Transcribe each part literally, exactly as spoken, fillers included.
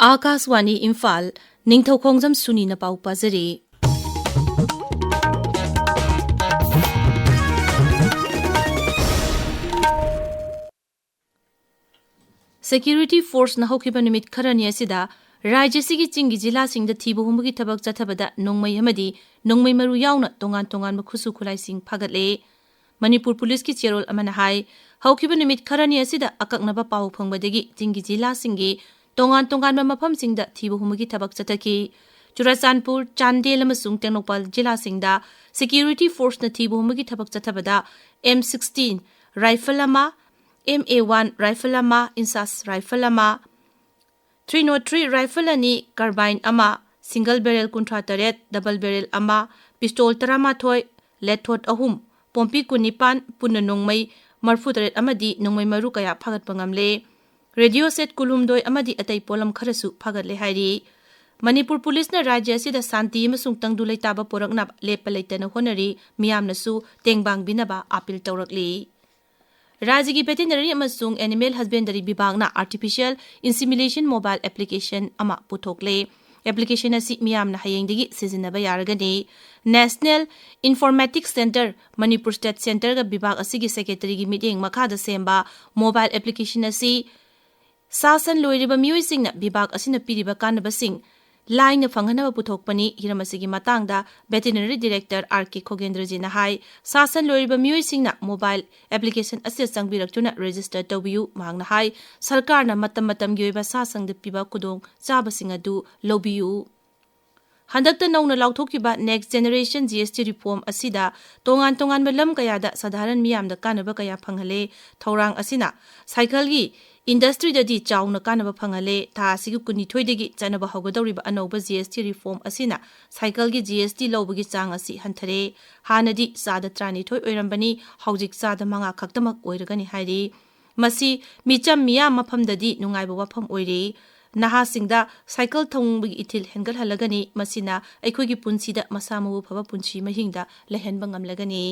ꯑꯥꯀꯥꯁꯋꯥꯅꯤ ꯏꯝꯐꯥꯜ, ꯅꯤꯡꯊꯧꯈꯣꯡꯖꯝ ꯁꯨꯅꯤꯅ ꯄꯥꯎ ꯄꯥꯖꯔꯤ꯫ ꯁꯦꯀ꯭ꯌꯨꯔꯤꯇꯤ ꯐꯣꯔꯁꯅ ꯍꯧꯈꯤꯕ ꯅꯨꯃꯤꯠ ꯈꯔꯅꯤ ꯑꯁꯤꯗ ꯔꯥꯖ꯭ꯌꯁꯤꯒꯤ ꯆꯤꯡꯒꯤ ꯖꯤꯂꯥꯁꯤꯡꯗ ꯊꯤꯕ ꯍꯨꯝꯕꯒꯤ ꯊꯕꯛ ꯆꯠꯊꯕꯗ ꯅꯣꯡꯃꯩ ꯑꯃꯗꯤ ꯅꯣꯡꯃꯩ ꯃꯔꯨ ꯌꯥꯎꯅ ꯇꯣꯉꯥꯟ ꯇꯣꯉꯥꯟꯕ ꯈꯨꯠꯁꯨ ꯈꯨꯠꯂꯥꯏꯁꯤꯡ ꯐꯥꯒꯠꯂꯦ꯫ ꯃꯅꯤꯄꯨꯔ ꯄꯨꯂꯤꯁꯀꯤ ꯆꯦꯔꯣꯜ ꯑꯃꯅ ꯍꯥꯏ, ꯍꯧꯈꯤꯕ ꯅꯨꯃꯤꯠ ꯈꯔꯅꯤ ꯑꯁꯤꯗ ꯑꯀꯛꯅꯕ ꯄꯥꯎ ꯐꯪꯕꯗꯒꯤ ꯆꯤꯡꯒꯤ ꯖꯤꯂꯥꯁꯤꯡꯒꯤ ꯇꯣꯉꯥꯟ ꯇꯣꯉꯥꯟꯕ ꯃꯐꯝꯁꯤꯡꯗ ꯊꯤꯕ ꯍꯨꯝꯕꯒꯤ ꯊꯕꯛ ꯆꯠꯊꯈꯤ꯫ ꯆꯨꯔꯆꯥꯟꯄꯨꯔ, ꯆꯥꯟꯗꯦꯜ ꯑꯃꯁꯨꯡ ꯇꯦꯡꯅꯧꯄꯥꯜ ꯖꯤꯂꯥꯁꯤꯡꯗ ꯁꯦꯀ꯭ꯌꯨꯔꯤꯇꯤ ꯐꯣꯔꯁꯅ ꯊꯤꯕ ꯍꯨꯝꯕꯒꯤ ꯊꯕꯛ ꯆꯠꯊꯕꯗ ꯑꯦꯝ ꯁꯤꯛꯁꯇꯤꯟ ꯔꯥꯏꯐꯜ ꯑꯃ, ꯑꯦꯝ ꯑꯦ ꯋꯥꯟ ꯔꯥꯏꯐꯜ ꯑꯃ, ꯏꯟꯁꯥꯁ ꯔꯥꯏꯐꯜ ꯑꯃ, ꯊ꯭ꯔꯤ ꯅꯣꯠ ꯊ꯭ꯔꯤ ꯔꯥꯏꯐꯜ ꯑꯅꯤ, ꯀꯥꯔꯕꯥꯏꯟ ꯑꯃ, ꯁꯤꯡꯒꯜ ꯕꯦꯔꯦꯜ ꯀꯨꯟꯊ꯭ꯔꯥ ꯇꯔꯦꯠ, ꯗꯕꯜ ꯕꯦꯔꯦꯜ ꯑꯃ, ꯄꯤꯁꯇꯣꯜ ꯇꯔꯥꯃꯥꯊꯣꯏ, ꯂꯦꯊꯣꯠ ꯑꯍꯨꯝ, ꯄꯣꯝꯄꯤ ꯀꯨꯟꯅꯤꯄꯥꯟ, ꯄꯨꯟꯅ ꯅꯣꯡꯃꯩ ꯃꯔꯤꯐꯨꯇꯔꯦꯠ ꯑꯃꯗꯤ ꯅꯣꯡꯃꯩ ꯃꯔꯨ ꯀꯌꯥ ꯐꯥꯒꯠꯄ ꯉꯝꯂꯦ꯫ ꯔꯦꯗꯤꯑꯣ ꯁꯦꯠ ꯀꯨꯟꯍꯨꯝꯗꯣꯏ ꯑꯃꯗꯤ ꯑꯇꯩ ꯄꯣꯠꯂꯝ ꯈꯔꯁꯨ ꯐꯥꯒꯠꯂꯦ ꯍꯥꯏꯔꯤ꯫ ꯃꯅꯤꯄꯨꯔ ꯄꯨꯂꯤꯁꯅ ꯔꯥꯖ꯭ꯌ ꯑꯁꯤꯗ ꯁꯥꯟꯇꯤ ꯑꯃꯁꯨꯡ ꯇꯪꯗꯨ ꯂꯩꯇꯥꯕ ꯄꯨꯔꯛꯅꯕ ꯂꯦꯞꯄ ꯂꯩꯇꯅ ꯍꯣꯠꯅꯔꯤ, ꯃꯤꯌꯥꯝꯅꯁꯨ ꯇꯦꯡꯕꯥꯡꯕꯤꯅꯕ ꯑꯥꯄꯤꯜ ꯇꯧꯔꯛꯂꯤ꯫ ꯔꯥꯖ꯭ꯌꯒꯤ ꯚꯦꯇꯦꯅꯔꯤ ꯑꯃꯁꯨꯡ ꯑꯦꯅꯤꯃꯦꯜ ꯍꯁꯕꯦꯟꯗꯔꯤ ꯕꯤꯚꯥꯒꯅ ꯑꯥꯔꯇꯤꯐꯤꯁꯤꯌꯦꯜ ꯏꯟꯁꯤꯃꯤꯂꯦꯁꯟ ꯃꯣꯕꯥꯏꯜ ꯑꯦꯄ꯭ꯂꯤꯀꯦꯁꯟ ꯑꯃ ꯄꯨꯊꯣꯛꯂꯦ꯫ ꯑꯦꯄ꯭ꯂꯤꯀꯦꯁꯟ ꯑꯁꯤ ꯃꯤꯌꯥꯝꯅ ꯍꯌꯦꯡꯗꯒꯤ ꯁꯤꯖꯤꯟꯅꯕ ꯌꯥꯔꯒꯅꯤ꯫ ꯅꯦꯁꯅꯦꯜ ꯏꯟꯐꯣꯔꯃꯦꯇꯤꯛꯁ ꯁꯦꯟꯇꯔ, ꯃꯅꯤꯄꯨꯔ ꯁ꯭ꯇꯦꯠ ꯁꯦꯟꯇꯔꯒ ꯕꯤꯚꯥꯒ ꯑꯁꯤꯒꯤ ꯁꯦꯀ꯭ꯔꯦꯇꯔꯤꯒꯤ ꯃꯤꯠꯌꯦꯡ ꯃꯈꯥꯗ ꯁꯦꯝꯕ ꯃꯣꯕꯥꯏꯜ ꯑꯦꯄ꯭ꯂꯤꯀꯦꯁꯟ ꯑꯁꯤ ꯁꯥ ꯁꯟ ꯂꯣꯏꯔꯤꯕ ꯃꯤꯑꯣꯏꯁꯤꯡꯅ ꯕꯤꯚꯥꯒ ꯑꯁꯤꯅ ꯄꯤꯔꯤꯕ ꯀꯥꯟꯅꯕꯁꯤꯡ ꯂꯥꯏꯅ ꯐꯪꯍꯟꯅꯕ ꯄꯨꯊꯣꯛꯄꯅꯤ꯫ ꯍꯤꯔꯝ ꯑꯁꯤꯒꯤ ꯃꯇꯥꯡꯗ ꯚꯦꯇꯦꯅꯔꯤ ꯗꯤꯔꯦꯛꯇꯔ ꯑꯥꯔ ꯀꯦ ꯈꯣꯒꯦꯟꯗ꯭ꯔꯖꯤꯅ ꯍꯥꯏ, ꯁꯥ ꯁꯟ ꯂꯣꯏꯔꯤꯕ ꯃꯤꯑꯣꯏꯁꯤꯡꯅ ꯃꯣꯕꯥꯏꯜ ꯑꯦꯄ꯭ꯂꯤꯀꯦꯁꯟ ꯑꯁꯤꯗ ꯆꯪꯕꯤꯔꯛꯇꯨꯅ ꯔꯦꯖꯤꯁꯇꯔ ꯇꯧꯕꯤꯌꯨ꯫ ꯃꯍꯥꯛꯅ ꯍꯥꯏ, ꯁꯔꯀꯥꯔꯅ ꯃꯇꯝ ꯃꯇꯝꯒꯤ ꯑꯣꯏꯕ ꯁꯥ ꯁꯟꯗ ꯄꯤꯕ ꯈꯨꯗꯣꯡ ꯆꯥꯕꯁꯤꯡ ꯑꯗꯨ ꯂꯧꯕꯤꯌꯨ꯫ ꯍꯟꯗꯛꯇ ꯅꯧꯅ ꯂꯥꯎꯊꯣꯛꯈꯤꯕ Next Generation G S T reform ꯑꯁꯤꯗ ꯇꯣꯉꯥꯟ ꯇꯣꯉꯥꯟꯕ ꯂꯝ ꯀꯌꯥꯗ ꯁꯥꯙꯥꯔꯟ ꯃꯤꯌꯥꯝꯗ ꯀꯥꯟꯅꯕ ꯀꯌꯥ ꯐꯪꯍꯜꯂꯦ꯫ ꯊꯧꯔꯥꯡ ꯑꯁꯤꯅ ꯁꯥꯏꯀꯜꯒꯤ ꯏꯟꯗꯁꯇ꯭ꯔꯤꯗꯗꯤ ꯆꯥꯎꯅ ꯀꯥꯟꯅꯕ ꯐꯪꯍꯜꯂꯦ꯫ ꯊꯥ ꯑꯁꯤꯒꯤ ꯀꯨꯟꯅꯤꯊꯣꯏꯗꯒꯤ ꯆꯠꯅꯕ ꯍꯧꯒꯗꯧꯔꯤꯕ ꯑꯅꯧꯕ G S T reform ꯑꯁꯤꯅ ꯁꯥꯏꯀꯜꯒꯤ G S T ꯂꯧꯕꯒꯤ ꯆꯥꯡ ꯑꯁꯤ ꯍꯟꯊꯔꯦ꯫ ꯍꯥꯟꯅꯗꯤ ꯆꯥꯗ ꯇꯔꯥꯅꯤꯊꯣꯏ ꯑꯣꯏꯔꯝꯕꯅꯤ, ꯍꯧꯖꯤꯛ ꯆꯥꯗ ꯃꯉꯥ ꯈꯛꯇꯃꯛ ꯑꯣꯏꯔꯒꯅꯤ ꯍꯥꯏꯔꯤ꯫ ꯃꯁꯤ ꯃꯤꯆꯝ ꯃꯤꯌꯥꯝ ꯃꯐꯝꯗꯗꯤ ꯅꯨꯡꯉꯥꯏꯕ ꯋꯥꯐꯝ ꯑꯣꯏꯔꯦ꯫ ꯅꯍꯥꯁꯤꯡꯗ ꯁꯥꯏꯀꯜ ꯊꯧꯕꯒꯤ ꯏꯊꯤꯜ ꯍꯦꯟꯒꯠꯍꯜꯂꯒꯅꯤ꯫ ꯃꯁꯤꯅ ꯑꯩꯈꯣꯏꯒꯤ ꯄꯨꯟꯁꯤꯗ ꯃꯁꯥ ꯃꯎ ꯐꯕ ꯄꯨꯟꯁꯤ ꯃꯍꯤꯡꯗ ꯂꯩꯍꯟꯕ ꯉꯝꯂꯒꯅꯤ꯫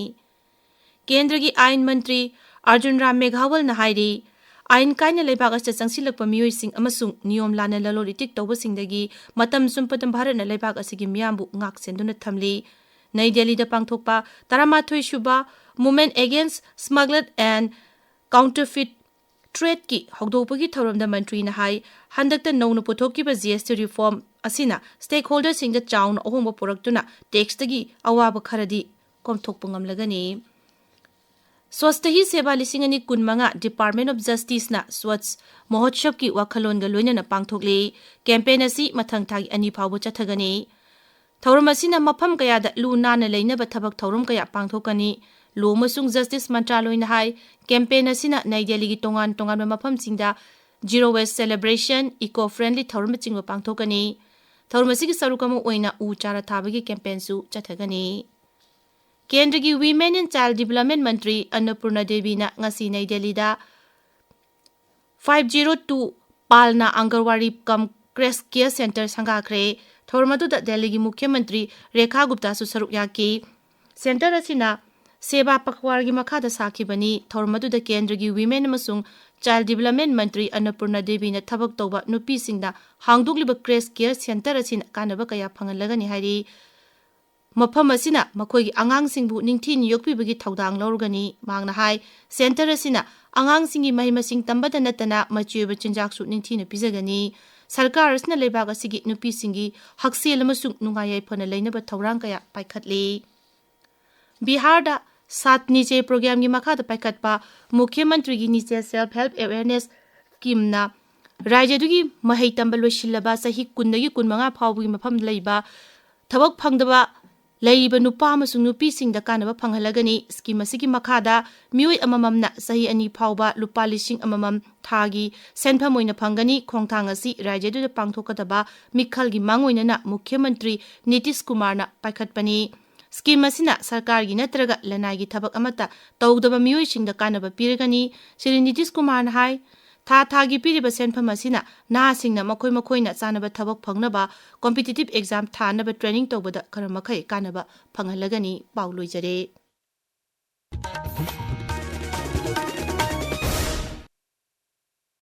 ꯀꯦꯟꯗ꯭ꯔꯒꯤ ꯑꯥꯏꯟ ꯃꯟꯇ꯭ꯔꯤ ꯑꯔꯖꯨꯟ ꯔꯥꯝ ꯃꯦꯘꯋꯜꯅ ꯍꯥꯏꯔꯤ, ꯑꯥꯏꯟ ꯀꯥꯏꯅ ꯂꯩꯕꯥꯛ ꯑꯁꯤꯗ ꯆꯪꯁꯤꯜꯂꯛꯄ ꯃꯤꯑꯣꯏꯁꯤꯡ ꯑꯃꯁꯨꯡ ꯅꯤꯌꯣꯝ ꯂꯥꯟꯅ ꯂꯂꯣꯟ ꯏꯇꯤꯛ ꯇꯧꯕꯁꯤꯡꯗꯒꯤ ꯃꯇꯝ ꯆꯨꯞꯄꯗ ꯚꯥꯔꯠꯅ ꯂꯩꯕꯥꯛ ꯑꯁꯤꯒꯤ ꯃꯤꯌꯥꯝꯕꯨ ꯉꯥꯛ ꯁꯦꯟꯗꯨꯅ ꯊꯝꯂꯤ꯫ ꯅꯩ ꯗꯦꯜꯂꯤꯗ ꯄꯥꯡꯊꯣꯛꯄ ꯇꯔꯥꯃꯥꯊꯣꯏ ꯁꯨꯕ Movement Against Smuggled and Counterfeit Tradeꯀꯤ ꯍꯧꯗꯣꯛꯄꯒꯤ ꯊꯧꯔꯝꯗ ꯃꯟꯇ꯭ꯔꯤꯅ ꯍꯥꯏ, ꯍꯟꯗꯛꯇ ꯅꯧꯅ ꯄꯨꯊꯣꯛꯈꯤꯕ G S T reform ꯑꯁꯤꯅ stakeholderꯁꯤꯡꯗ ꯆꯥꯎꯅ ꯑꯍꯣꯡꯕ ꯄꯨꯔꯛꯇꯨꯅ taxꯇꯒꯤ ꯑꯋꯥꯕ ꯈꯔꯗꯤ ꯀꯣꯝꯊꯣꯛꯄ ꯉꯝꯂꯒꯅꯤ꯫ ꯁ꯭ꯋꯁꯊ ꯍꯤ ꯁꯦꯕꯥ ꯂꯤꯁꯤꯡ ꯑꯅꯤ ꯀꯨꯟꯃꯉꯥ Department of Justiceꯅ ꯁ꯭ꯋꯆ ꯃꯍꯣꯠꯁꯕꯀꯤ ꯋꯥꯈꯜꯂꯣꯟꯒ ꯂꯣꯏꯅꯅ ꯄꯥꯡꯊꯣꯛꯂꯤ꯫ Campaign ꯑꯁꯤ ꯃꯊꯪ ꯊꯥꯒꯤ ꯑꯅꯤ ꯐꯥꯎꯕ ꯆꯠꯊꯒꯅꯤ꯫ ꯊꯧꯔꯝ ꯑꯁꯤꯅ ꯃꯐꯝ ꯀꯌꯥꯗ ꯂꯨ ꯅꯥꯟꯅ ꯂꯩꯅꯕ ꯊꯕꯛ ꯊꯧꯔꯝ ꯀꯌꯥ ꯄꯥꯡꯊꯣꯛꯀꯅꯤ꯫ Law ꯑꯃꯁꯨꯡ Justice ꯃꯟꯇ꯭ꯔꯥꯂꯣꯏꯅ ꯍꯥꯏ, campaign ꯑꯁꯤꯅ ꯅꯩ ꯗꯦꯜꯂꯤꯒꯤ ꯇꯣꯉꯥꯟ ꯇꯣꯉꯥꯟꯕ ꯃꯐꯝꯁꯤꯡꯗ zero waste celebration, eco friendly ꯊꯧꯔꯝꯅꯆꯤꯡꯕ ꯄꯥꯡꯊꯣꯛꯀꯅꯤ꯫ ꯊꯧꯔꯝ ꯑꯁꯤꯒꯤ ꯁꯔꯨꯛ ꯑꯃ ꯑꯣꯏꯅ ꯎ ꯆꯥꯔꯥ ꯊꯥꯕꯒꯤ campaignꯁꯨ ꯆꯠꯊꯒꯅꯤ꯫ ꯀꯦꯟꯗ꯭ꯔꯒꯤ Women and Child Development ꯃꯟꯇ꯭ꯔꯤ ꯑꯟꯅꯄꯨꯔꯅꯥ ꯗꯦꯕꯤꯅ ꯉꯁꯤ ꯅꯩ ꯗꯦꯜꯂꯤꯗ five zero two ꯄꯥꯜꯅꯥ ꯑꯪꯒꯟꯋꯥꯔꯤ cum crash care center ꯁꯪꯒꯥꯈ꯭ꯔꯦ꯫ ꯊꯧꯔꯝ ꯑꯗꯨꯗ ꯗꯦꯜꯂꯤꯒꯤ ꯃꯨꯈ꯭ꯌ ꯃꯟꯇ꯭ꯔꯤ ꯔꯦꯈꯥ ꯒꯨꯞꯇꯥꯁꯨ ꯁꯔꯨꯛ ꯌꯥꯈꯤ꯫ Center ꯑꯁꯤꯅ ꯁꯦꯕꯥ ꯄꯈꯋꯥꯔꯒꯤ ꯃꯈꯥꯗ ꯁꯥꯈꯤꯕꯅꯤ꯫ ꯊꯧꯔꯝ ꯑꯗꯨꯗ ꯀꯦꯟꯗ꯭ꯔꯒꯤ Women ꯑꯃꯁꯨꯡ Child Development ꯃꯟꯇ꯭ꯔꯤ ꯑꯟꯅꯄꯨꯔꯅꯥ ꯗꯦꯕꯤꯅ ꯊꯕꯛ ꯇꯧꯕ ꯅꯨꯄꯤꯁꯤꯡꯗ ꯍꯥꯡꯗꯣꯛꯂꯤꯕ crash care center ꯑꯁꯤꯅ ꯀꯥꯟꯅꯕ ꯀꯌꯥ ꯐꯪꯍꯜꯂꯒꯅꯤ ꯍꯥꯏꯔꯤ꯫ ꯃꯐꯝ ꯑꯁꯤꯅ ꯃꯈꯣꯏꯒꯤ ꯑꯉꯥꯡꯁꯤꯡꯕꯨ ꯅꯤꯡꯊꯤꯅ ꯌꯣꯛꯄꯤꯕꯒꯤ ꯊꯧꯗꯥꯡ ꯂꯧꯔꯒꯅꯤ꯫ ꯃꯍꯥꯛꯅ ꯍꯥꯏ, center ꯑꯁꯤꯅ ꯑꯉꯥꯡꯁꯤꯡꯒꯤ ꯃꯍꯩ ꯃꯁꯤꯡ ꯇꯝꯕꯗ ꯅꯠꯇꯅ ꯃꯆꯤ ꯑꯣꯏꯕ ꯆꯤꯟꯖꯥꯛꯁꯨ ꯅꯤꯡꯊꯤꯅ ꯄꯤꯖꯒꯅꯤ꯫ ꯁꯔꯀꯥꯔ ꯑꯁꯤꯅ ꯂꯩꯕꯥꯛ ꯑꯁꯤꯒꯤ ꯅꯨꯄꯤꯁꯤꯡꯒꯤ ꯍꯛꯁꯦꯜ ꯑꯃꯁꯨꯡ ꯅꯨꯡꯉꯥꯏ ꯌꯥꯏꯐꯅ ꯂꯩꯅꯕ ꯊꯧꯔꯥꯡ ꯀꯌꯥ ꯄꯥꯏꯈꯠꯂꯤ꯫ ꯕꯤꯍꯥꯔꯗ ꯁꯥꯠ ꯅꯤꯆꯦ programꯒꯤ ꯃꯈꯥꯗ ꯄꯥꯏꯈꯠꯄ ꯃꯨꯈ꯭ꯌ ꯃꯟꯇ꯭ꯔꯤꯒꯤ ꯅꯤꯆꯦ self help awareness schemeꯅ ꯔꯥꯖ꯭ꯌꯗꯨꯒꯤ ꯃꯍꯩ ꯇꯝꯕ ꯂꯣꯏꯁꯤꯜꯂꯕ ꯆꯍꯤ ꯀꯨꯟꯗꯒꯤ ꯀꯨꯟꯃꯉꯥ ꯐꯥꯎꯕꯒꯤ ꯃꯐꯝꯗ ꯂꯩꯕ ꯊꯕꯛ ꯐꯪꯗꯕ ꯂꯩꯔꯤꯕ ꯅꯨꯄꯥ ꯑꯃꯁꯨꯡ ꯅꯨꯄꯤꯁꯤꯡꯗ ꯀꯥꯟꯅꯕ ꯐꯪꯍꯜꯂꯒꯅꯤ꯫ Scheme ꯑꯁꯤꯒꯤ ꯃꯈꯥꯗ ꯃꯤꯑꯣꯏ ꯑꯃꯃꯝꯅ ꯆꯍꯤ ꯑꯅꯤ ꯐꯥꯎꯕ ꯂꯨꯄꯥ ꯂꯤꯁꯤꯡ ꯑꯃꯃꯝ ꯊꯥꯒꯤ ꯁꯦꯟꯐꯝ ꯑꯣꯏꯅ ꯐꯪꯒꯅꯤ꯫ ꯈꯣꯡꯊꯥꯡ ꯑꯁꯤ ꯔꯥꯖ꯭ꯌꯗꯨꯗ ꯄꯥꯡꯊꯣꯛꯀꯗꯕ ꯃꯤꯈꯜꯒꯤ ꯃꯥꯡꯑꯣꯏꯅꯅ ꯃꯨꯈ꯭ꯌ ꯃꯟꯇ꯭ꯔꯤ ꯅꯤꯇꯤꯁ ꯀꯨꯃꯥꯔꯅ ꯄꯥꯏꯈꯠꯄꯅꯤ꯫ Scheme ꯑꯁꯤꯅ ꯁꯔꯀꯥꯔꯒꯤ ꯅꯠꯇ꯭ꯔꯒ ꯂꯅꯥꯏꯒꯤ ꯊꯕꯛ ꯑꯃꯠꯇ ꯇꯧꯗꯕ ꯃꯤꯑꯣꯏꯁꯤꯡꯗ ꯀꯥꯟꯅꯕ ꯄꯤꯔꯒꯅꯤ꯫ ꯁ꯭ꯔꯤ ꯅꯤꯇꯤꯁ ꯀꯨꯃꯥꯔꯅ ꯍꯥꯏ, ꯊꯥ ꯊꯥꯒꯤ ꯄꯤꯔꯤꯕ ꯁꯦꯟꯐꯝ ꯑꯁꯤꯅ ꯅꯍꯥꯁꯤꯡꯅ ꯃꯈꯣꯏ ꯃꯈꯣꯏꯅ ꯆꯥꯅꯕ ꯊꯕꯛ ꯐꯪꯅꯕ competitive exam ꯊꯥꯅꯕ training ꯇꯧꯕꯗ ꯈꯔ ꯃꯈꯩ ꯀꯥꯟꯅꯕ ꯐꯪꯍꯜꯂꯒꯅꯤ꯫ ꯄꯥꯎ ꯂꯣꯏꯖꯔꯦ꯫